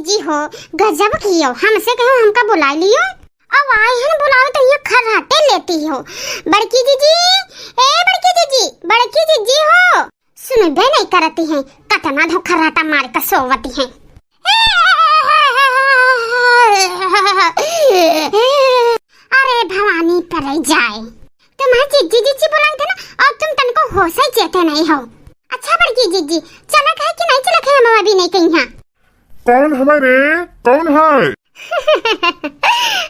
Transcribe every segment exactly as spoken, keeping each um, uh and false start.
ई हो, गजब कियो, हमसे कहो हमका बुलाइ लियो। अब आए हन बुलावे तो यहाँ खर्राटे लेती हो। बड़की जीजी, ए बड़की जीजी, बड़की जीजी हो। सुनबे नहीं करती हैं, कतना धो खर्राटा मार के सोवती हैं। अरे भवानी परे जाए, तुम्हार जीजी जीजी बुलाए थे ना, और तुम तनको होश ही चेते नहीं हो। अच्छा बड़की जीजी, चलक है कि नहीं चलक है, हम अभी नहीं कहीं। कौन हवे रे? कौन है?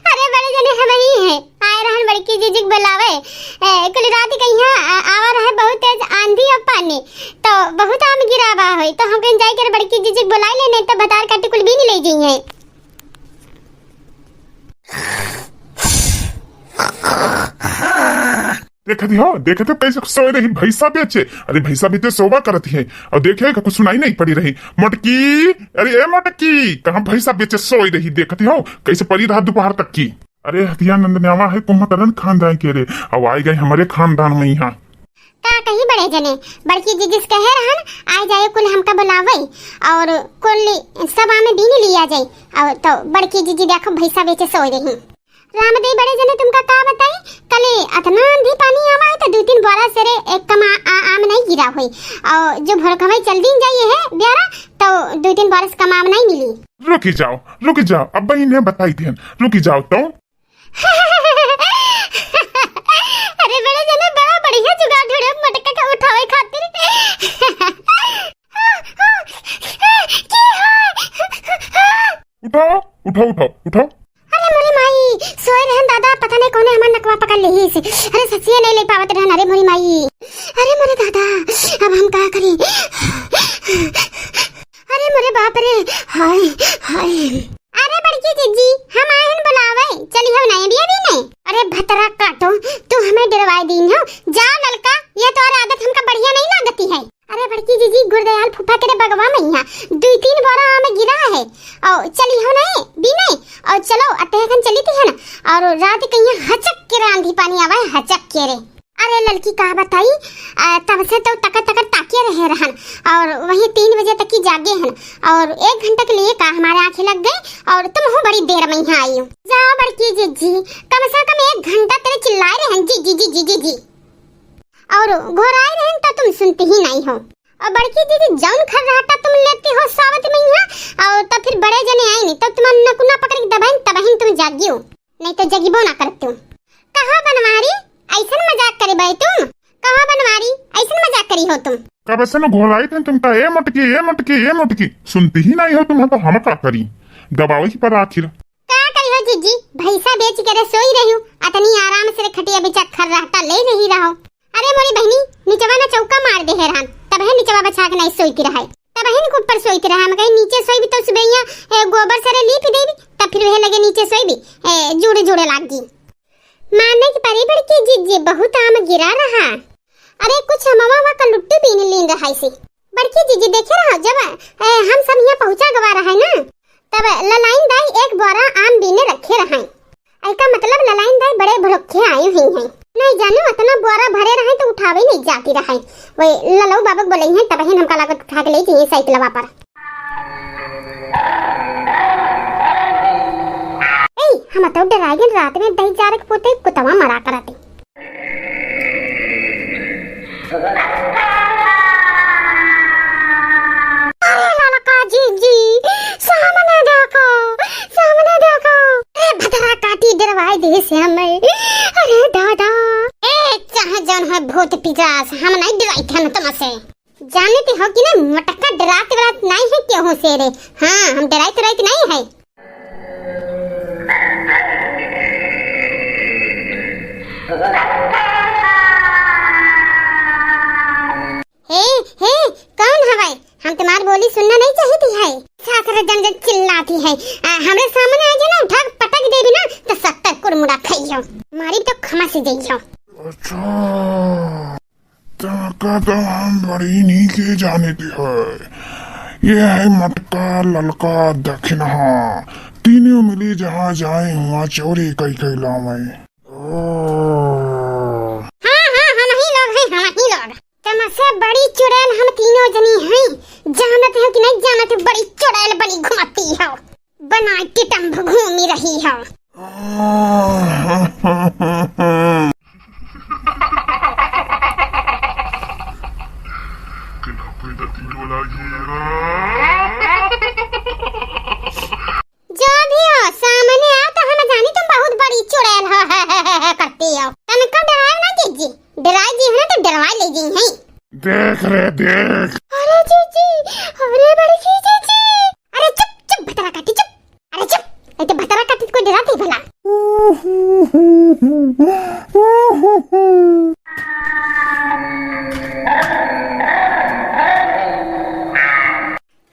अरे बड़े जने हम ही हैं, आए रहन बड़की जीजी के बुलावे। ए, कल रात कहिया आ-, आवा रहे बहुत तेज आंधी और पानी, तो बहुत आम गिरा बा होई, तो हम कहीं जाए के बड़की जीजी के बुलाए लेने, तो भतार काटी कुल भी नहीं ले जाइए। देखत हो, देखत हो कैसे सोए रही भैंसा बेचे। अरे भैंसा बेचे सोवा करत है। और देखे का कुछ सुनाई नहीं पड़ी रही। मोटकी, अरे ए मोटकी, कहाँ भैंसा बेचे सोए रही? देखत हो कैसे पड़ी रहा दोपहर तक की। अरे हथिया नंदनवा है कुंभकर्ण खानदान के रे। अब आए गए हमारे खानदान में यहाँ। का कही बड़े जने, बड़की जीजी से कहे रहन, आ जाए कुल हमका बुलावे और कुल सब आमे बीन लिया जाए। और तो बड़की जीजी देखो भैंसा बेचे सोए रही। रामदेव बड़े जने तुमका का बताई, कले अतना आंधी पानी आवा है तो दू तीन बरस से रे एक कमा आ, आम नहीं गिरा होई। और जो भोरखवाई चल दिन जाइए है ब्यारा, तो दू तीन बरस कम आम नहीं मिली। रुकी जाओ, रुकी जाओ, अब इन्हें बताई थे, रुकी जाओ तो। अरे बड़े जने बड़ा बढ़िया जुगाड़ ढूंढे मटका के उठावे खातिर। उठाओ, उठाओ, उठाओ, उठाओ। अरे मोरे माई, सोए रहन दादा, पता नहीं कौने हमार नकवा पकड़ लेहिस। अरे ससिया नहीं ले पावत रहन, अरे मोरी माई। अरे मोरे दादा, अब हम का करी? अरे मोरे बाप रे, हाय, हाय। अरे बड़की जीजी, हम आए हन बुलावे, चली हो नहीं अभी, अभी नहीं। अरे भतरा काटो, तू हमें डरवाए दीन हो। जा ललका, ये तो आदत हमका बढ़िया नहीं लागती है। अरे बड़की जीजी, गुरदयाल फूफा के रे बगवा में यहाँ दू तीन बोरा आम गिरा है। और चली हो नहीं, भी नहीं। और चलो, अतहन चली थी है ना। और रात कहिया हचक के रे आंधी पानी आवा है, हचक के रे। अरे ललकी का बताई, आ, तब से तो तकर तकर ताकिए रहे रहन। और वही तीन बजे तक की जागे हन। और एक घंटा के लिए का हमारे आंखें लग गए। और तुम हो बड़ी देर में यहाँ आई हो। जाओ बड़की जीजी, कम से कम एक घंटा तेरे चिल्लाए रहन, जीजी, जीजी, जीजी। और घोराए रहन तो तुम सुनती ही नहीं हो। और बड़की दीदी, जौन खर्राटा तुम लेती हो सावत में यहाँ, और तब फिर बड़े जने आई नहीं, तब तुम्हार नकुना पकड़ के दबाइन, तबहिन तुम जागियो, नहीं तो जगिबो ना करती। कहा बनवारी, ऐसन मजाक करे बे तुम? कहा बनवारी, ऐसन मजाक करी हो तुम? कब से न घोराई थे तुम तो, ए मोटकी, ए मोटकी, ए मोटकी, सुनती ही नहीं हो तुम, तो हम का करी? दबाओ ही पर आखिर। का करी हो जीजी, भैंसा बेच के रे सोई रही हूँ, अतनी आराम से रे खटिया बिछा खर्राटा ले रही रहो। अरे मोरी बहनी, निचवा ना चौका मार दे है रान, तब है निचवा बछा के नहीं सोई रहा है, तब है ऊपर सोई रहा। हम कहीं नीचे सोई भी तो सुबह यहाँ, ए, गोबर से रे लीप देवी, तब फिर वह लगे नीचे सोई भी, ए, जुड़े जुड़े लाग गई। माने की परी बड़की जीजी, बहुत आम गिरा रहा। अरे कुछ हमवा वा का लुट्टी बीन लीन रहा इसे। बड़की जीजी देखे रहो, जब, ए, हम सब यहाँ पहुँचा गवा रहा है ना, तब ललाइन दाई एक बोरा आम बीने रखे रहे। एका मतलब ललाइन दाई बड़े भुलक्खे आई हुई हैं। नहीं जानू, अतना बोरा भरे रहे तो उठावे नहीं जाती रहे। वे ललऊ बाबू बोले हैं, तबहिन हमका लागत उठा के ले जाइए साइकिलवा पर। ए, हम तो डराए गए, रात में दही जारक पोते कुतवा मरा करते। अरे ललका जीजी, सामने देखो, सामने देखो। ए भतरा काटी डरवाई दे से हमें। अरे दादा। ए चाहे जौन है भूत पिशाच, हम नहीं डराई थे तुमसे। जानते हो कि ना, मटका डरात वरात नहीं है केहू से रे। हाँ, हम डराइत वराइत नहीं है। हे, हे, कौन हवाई? हम तुम्हार बोली सुनना नहीं चाहती है। सासरे जन जन चिल्लाती है। आ, हमरे सामने आ जाना, उठा के पटक देबी ना, तो सत्तर कुड़मुड़ा खाइयो। मारी तो खमा से जइयो। अच्छा। तनका तो हम बड़ी नीके जाने के है। ये है मटका, ललका, दखिनहा। तीनों मिली जहाँ जाए हुआ चोरी कई कई लावे। ओ। हाँ, हाँ, हम ही लोग हैं, हम ही लोग। तमसे बड़ी चुड़ैल हम तीनों जनी हैं। जानत हो कि नहीं जानत हो, बड़ी चुड़ैल बनी घुमती हो। जो भी हो, सामने आओ तो हम जानी तुम बहुत बड़ी चुड़ैल हो, करती हो। तनको डराओ ना जीजी, डराई जी है ना तो डरवा ले जी हैं। देख रे देख। अरे जीजी, अरे बड़की जीजी। अरे चुप चुप भतरा काटी चुप। अरे चुप, ऐ तो भतरा काटी को डराती भला।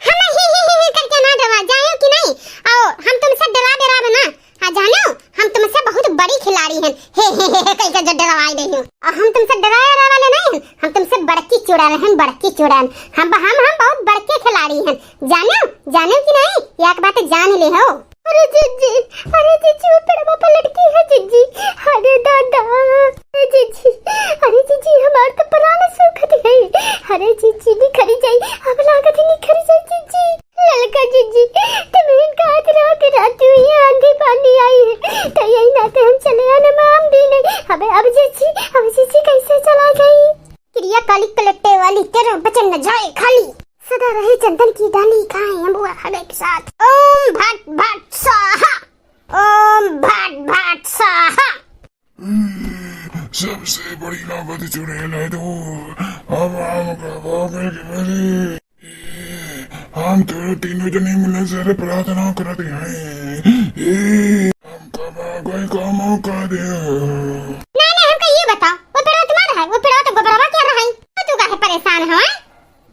हम ही ही ही ही करके ना डरा जाओ कि नहीं? आओ, हम तुमसे डरा डरा बना। हाँ जानो, हम तुमसे बहुत बड़ी खिलाड़ी हैं। हे हे हे हे करके जो डरवाई रही हो। और हम तुमसे डरा डरा वाले नहीं हैं, हम तुमसे बड़की चुड़ैल हैं, बड़की चुड़ैल। हम हम हम बहुत बड़के खिलाड़ी हैं। जानो, जानो कि नहीं? एक बात जान ले हो। अरे जीजी, अरे जीजी, वो पेड़वा पर लटकी है जीजी। अरे दादा, अरे जीजी, अरे जीजी, हमार तो प्राण सूखत है। अरे जीजी, निखरी जाई, अब लागत है निखरी जाई जीजी। ललका जीजी, तुम्हें का रात रात हुई है, आंधी पानी आई है, तो यही नाते हम चले आना माम भी नहीं। अबे अब जीजी, अब जीजी कैसे चला जाई? क्रिया काली कलट्टे वाली, तेरा वचन न जाए खाली। सदा रहे चंदन की डाली, खाए अम्बुआ हगे के साथ। ओम भट भट स्वाहा, ओम भट भट स्वाहा। सबसे बड़ी लागत चुड़ैल है तो अब हम का भागे के बजे। हम तो तीनों जने मिले से प्रार्थना करते हैं। ए, हम का भागे का मौका दे। ना ना, हमका ये बताओ, वो पेड़वा तुम्हारा है? वो पेड़वा तो गोबरवा के रहा है, तो तू काहे परेशान हो, हैं?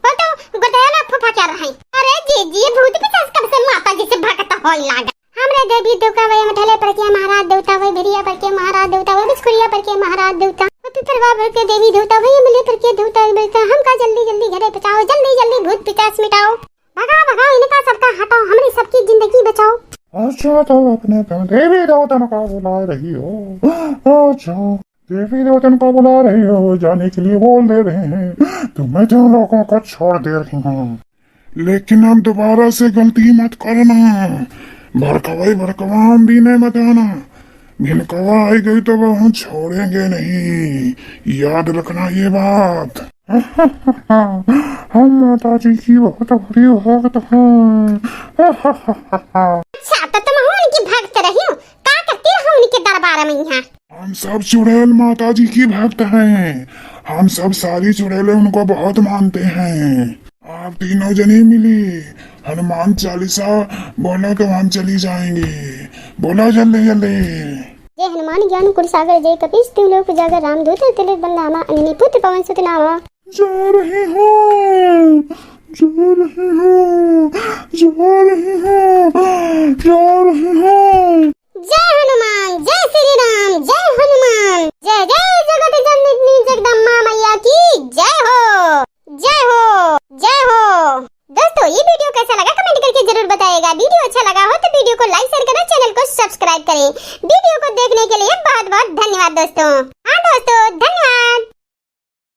वो तो गुदया में फूफा के रहा है। अरे जीजी, भूत पिशाच कब से माता जी से भगत होए लागा? हमरे देवी देवता वही, हम ढले पर के महाराज देवता वही, भिरिया पर के महाराज देवता वही, बिस्कुरिया पर के महाराज देवता, वो पिपरवा पर के देवी देवता वही, अमले पर के देवता देवता। हमका जल्दी जल्दी घरे पहुँचाओ, जल्दी जल्दी भूत पिशाच मिटाओ, भगाओ भगाओ इनका सबका, हटाओ, हमरी सबकी जिंदगी बचाओ। अच्छा, तो अपने तुम देवी देवतन का बुला रही हो? अच्छा, देवी देवतन का बुला रही हो, जाने के लिए बोल दे रहे हैं, तो मैं तुम लोगों को छोड़ दे रही हूँ। लेकिन अब दोबारा से गलती मत करना, भड़कवाई भड़कवान भी नहीं मत आना। भिनकवा आई गई तो वहाँ छोड़ेंगे नहीं, याद रखना ये बात। हम माता जी की बहुत बड़ी भक्त हैं। अच्छा, तो तुम हो उनकी भक्त रही हो? का करती रहो उनके दरबार में यहाँ? हम सब चुड़ैल माता जी की भक्त हैं। हम सब सारी चुड़ैलें उनको बहुत मानते हैं। आप तीनों जने मिली हनुमान चालीसा बोलो तो हम चली जाएंगे। बोलो जल्दी जल्दी। जय हनुमान ज्ञान गुण सागर, जय कपीस तिहु लोक उजागर, रामदूत अतुलित बल धामा, अंजनी पुत्र पवन सुत नामा। जा रही हूँ, जा रही हूँ, जा रही हूँ, जा रही हूँ। जय हनुमान, जय श्री राम, जय हनुमान, जय जय जगत जननी जगदम्बा मैया की जय हो, जय हो, जय हो। दोस्तों, ये video कैसा लगा comment करके जरूर बताइएगा। Video अच्छा लगा हो तो video को like share करें, channel को subscribe करें। Video को देखने के लिए बहुत बहुत धन्यवाद दोस्तों। हाँ